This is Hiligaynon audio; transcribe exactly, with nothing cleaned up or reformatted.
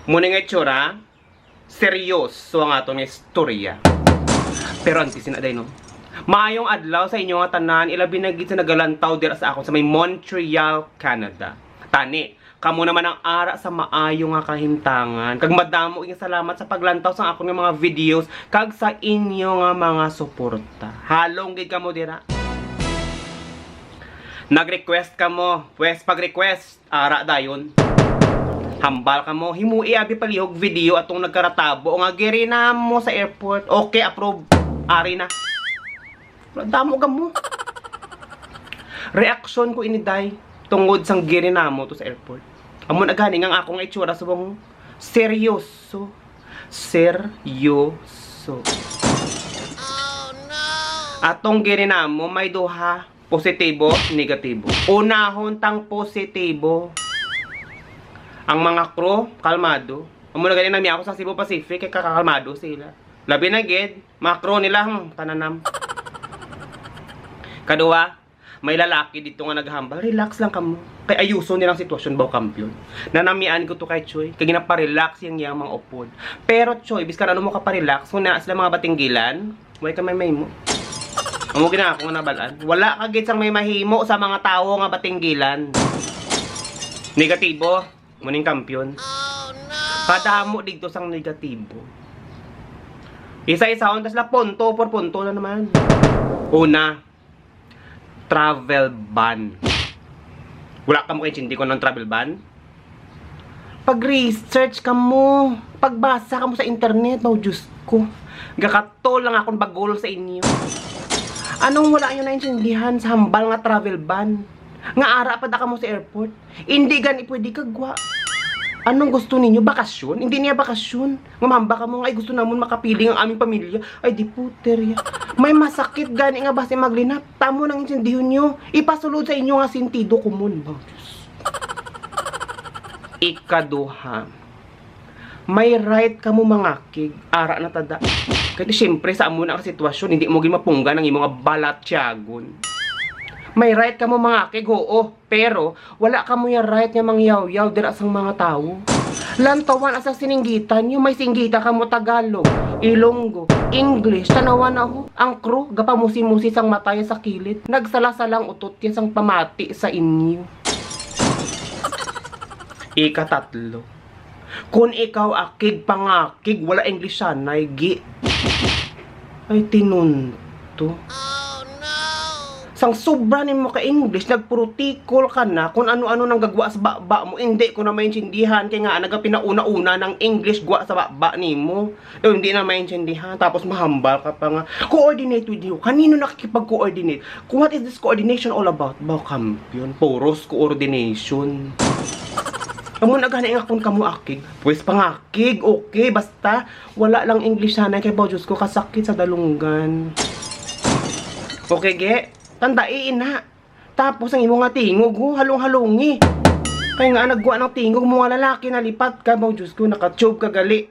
Muna nga itsura, seryoso ang aton nga istorya. Pero antes na, day, no? Maayong adlaw sa inyo nga tanan, ilabi na gid sa nagalantaw dira sa akon sa may Montreal, Canada. Tani, kamo naman ang ara sa maayo nga kahimtangan. Kag madamo nga salamat sa paglantaw sa akon nga mga videos kag sa inyo nga mga suporta. Halong gid kamo dira. Nag-request kamo, pwes pag-request, ara dayon. Hambal kamo, himui abi palihog video atong nagkaratabo nga girinamo sa airport. Okay, approve. Ari na. Wala, damo kamo. Reaksyon ko ini, day, tungod sang girinamo to sa airport. Amo na gani nga ang akong itsura subong seryoso. Seryoso. Atong girinamo may duha. Positibo, negatibo. Unahon tang positibo. Ang mga crew, kalmado. Amo na gani nami ako sa Cebu Pacific, kay kakakalmado sila. Labi na gid, mga crew nila, hmm, tananam. Kaduha, may lalaki dito nga naghambal, "Relax lang kamo. Kay ayuso nilang sitwasyon, baw kampiyon." Nanamian ko to kay Choy, kay ginaparelax yang yang mga upod. Pero Choy, biskan ano mo kaparelax, kung na sila mga batinggilan, way ka may mahimo. Amo gina ako nga nabalaan. Wala ka gid sang may mahimo sa mga tawo nga batinggilan. Negatibo, muning kampiyon. Kadamo digto sang negatibo. Isa-isahon, tas la punto por punto na naman. Una, travel ban. Wala kamo kaintindi kung anong travel ban? Pag-research kamo, pagbasa kamo sa internet, oh, Diyos ko. Gakatol lang akong bagol sa inyo. Anong wala nyo naintindihan sa hambal nga travel ban? Nga ara pa da kamo sa airport? Hindi gani pwede kagwa. Anong gusto ninyo? Bakasyon? Hindi niya bakasyon. Nga mamba kamo nga, "Ay, gusto namon makapiling ang aming pamilya." Ay, di puter ya. May masakit gani nga basi maglinap. Tamo nang intindihon nyo. Ipasulod sa inyo nga sentido komon ba? Ikaduha, may right kamo mangakig. Ara na tada. Kay siyempre, sa amo na nga sitwasyon, hindi mo gid mapunggan ang imo nga balatyagon. May right kamo mangakig, oo. Pero wala kamo ya right nga mangyawyaw dira sang mga tawo. Lantawan ang sa sininggitan nyo, may singgita kamo Tagalog, Ilonggo, English, tanawan na ho. Ang crew, gapamusi-musi sang matay sa kilid. Nagsala-salang utot ya sang pamati sa inyo. Ikatatlo, kun ikaw akig pangakig, wala English sanay, gi. Ay, tinunto. Sang sobra nimo ka English, nagpurutikol ka na kung ano-ano nang gagwa sa baba mo. Hindi ko na maintindihan kay nga nagapinauna-una ng English gwa sa baba nimo. Daw hindi na maintindihan, tapos mahambal ka pa nga, "Coordinate with you." Kanino nakikipag-coordinate? What is this coordination all about? Baw kampiyon, puros coordination. Amo na gani nga kung kamo akig, pwes pangakig, okay, basta wala lang English sanay kay baw, Diyos ko, kasakit sa dalunggan. Okay, ge? Tandai ina. Tapos ang imo nga tingog, oh, halong-halongi. Kay nga nagwa ng tingog mo nga lalaki, nalipat ka, baw, Diyos ko, naka-tube ka gali.